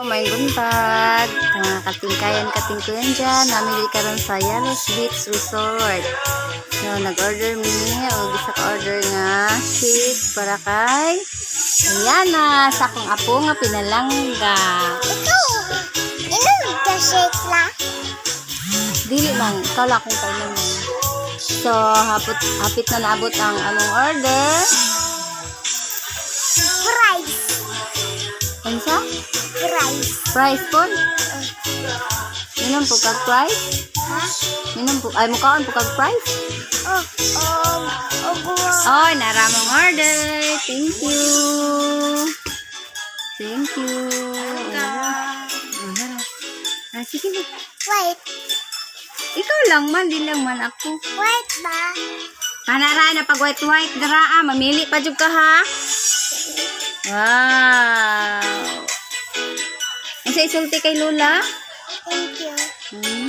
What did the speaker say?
Maayong buntag. Mga katingkayan, katingkuyan dyan. Namili karon sa Yallahs Beach Resort. So, nag-order mi og isa ka order nga shake para kay Ayana sa akong apo nga pinalangga. Ikaw, inom ka shake la? Dili man, ikaw lang akong kainom. So, hapit na naabot ang among order. Fries. Unsa? Fries. Fries po? Minom po kag fries? Ha? Minom po, ay, mukaon po kag fries? Oh, guwa. Oy, naramong order. Thank you. Thank you. Oh, nara. Ah, sige na. Wait, Ikaw lang man, di lang man ako. Wait ba? Kanara na pag white white dara ah, mamili pa jud ka ha. Wow. Unsa isulti kay Lola? Thank you.